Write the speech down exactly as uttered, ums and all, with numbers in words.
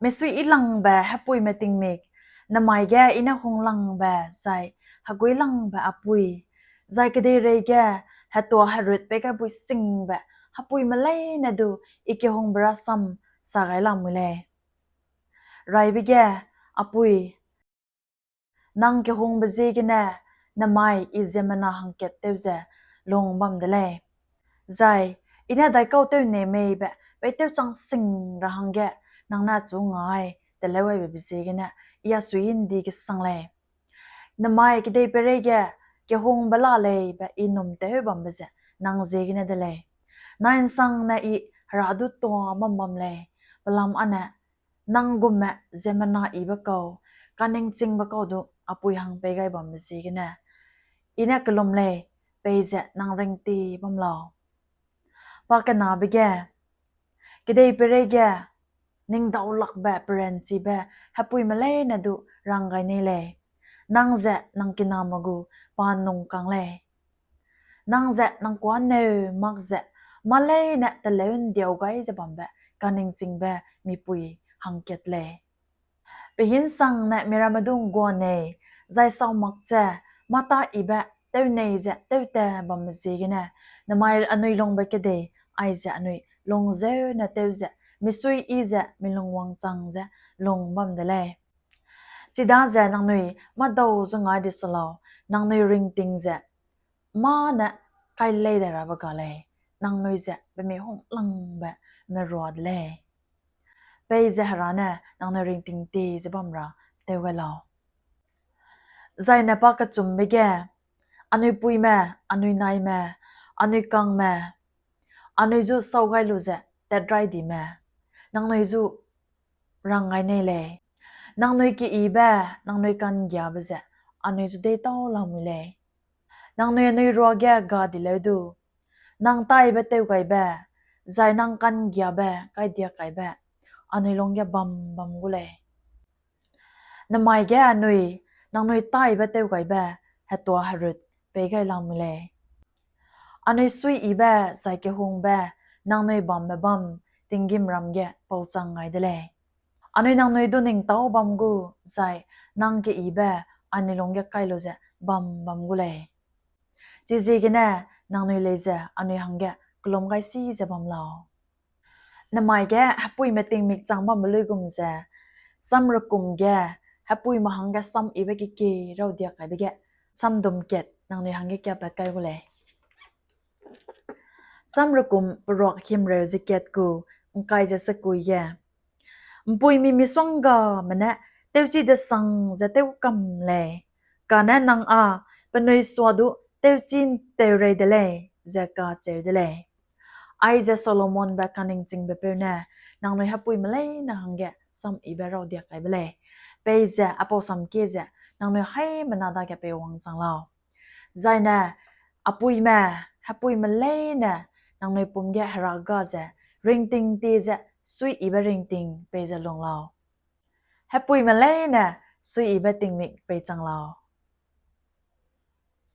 Mesuiyilangbe hepuime tingmik, nemai ge I ne hunglangbe zai heguilangbe apui, zai kedeirei ge hetua herut pei gaibui singbe hepuime leine du I kehungbe rasam sa gai lamui lei. Raibe ge, apui, nang kehungbe ziegene nemai I ziemmena hangkat tew ze lung bam de lei. Zai I ne daikau tew ne meibe peitew chang sing ra hangge nang ne achu ngai teleu aibe ziegene I a suiyi ’ndi kesang lei. Nemai kedei peireige kehungbe la lei be I num tew bambe ze nang ziegene de lei. Nai ’nsangne I Hera du tuâ bam bam lei, pelam âne nang gumme ziemmena yibe kau, kaningchingbe kau du apui hang pei gai bambe ziegene I ne kellum lei, peize nang ringti bam lau. Pakenabe ge, kedei peireige ning daulakbe peranchibe hepuime leine du rang gai nei lei. Nang ze nang kiname gu pa nungkang lei. Nang ze nang kuâ neu mak ze mâ leine teleu ’ndiau gai ze bambe kaningchingbe mipui hangkat lei. Pehi ’nsangne miramme du ’nggua nei, zai sau mak ze mâ tâ yibe tew nei ze tewta bambe ziegene, nemai anui lungbe kedei aize anui lung zeune tew ze, misuiyi ze mi lung wangchang ze lung bam de lei. Chidaze nangnui mâdau ze ngai di se lau, nangnui ringting ze mâ ne kai lei de rabe ga lei, nangnui ze pemi hunglangbe merua de lei. Peize Hera ne nangnui ringting tie ze bam ra tew gai lau. Zai ne pakechumbe ge, anui puime, anui naime, anui kangme, anui zu sau gai lu ze tat rai dime, nangnui zu rang gai nei lei. Nangnui keyibe, nangnui ka'nggiabe ze anui zu deîtau lamui lei. Nangnui anui ruage ga di leu du, nang taibe tewgaibe, zai nang ka'nggiabe kaidiak kaibe anui lungge bam bam gu lei. Nemai ge anui, nangnui taibe tewgaibe, hetua herut pei gai lamui lei. Anui suiyibe zai kehungbe, nangnui bambe bam, tinggîmram ge pauchang gai de lei. Anui nangnui du ning tâu bam gu, zai nang keyibe anui lungge kai lu ze bam bam gu lei. Chiziegene nangnui lei ze anui hangge kellum gai si ze bam lau. Nemai ge hepuime tingmik chang bambe luigum ze, Samrekum ge hepuime hangge samyibe kekie raudiak kaibe ge samdum kat nangnui hangge kiapat kai gu lei. Samrekum peruak himreu ze kat gu ’ngkai ze sekui ge, ’mpuimi misonggame ne tewchi desang ze tew kam lei, kane nang â penui sua du tewchi ’nteurei de lei, ze kacheu de lei. Aize Solomonbe kaningchingbe peu ne nangnui hepuime leine hangge samyibe raudiak kaibe lei. Peize aipau sam kie ze nangnui haimena dage pei wangchang lau. Zaine apuime, hepuime leine nangnui pum ge Hera ga ze ringting tie ze suiyibe ringting peize lung lau. Hepuime leine suiyibe tingmik peichang lau.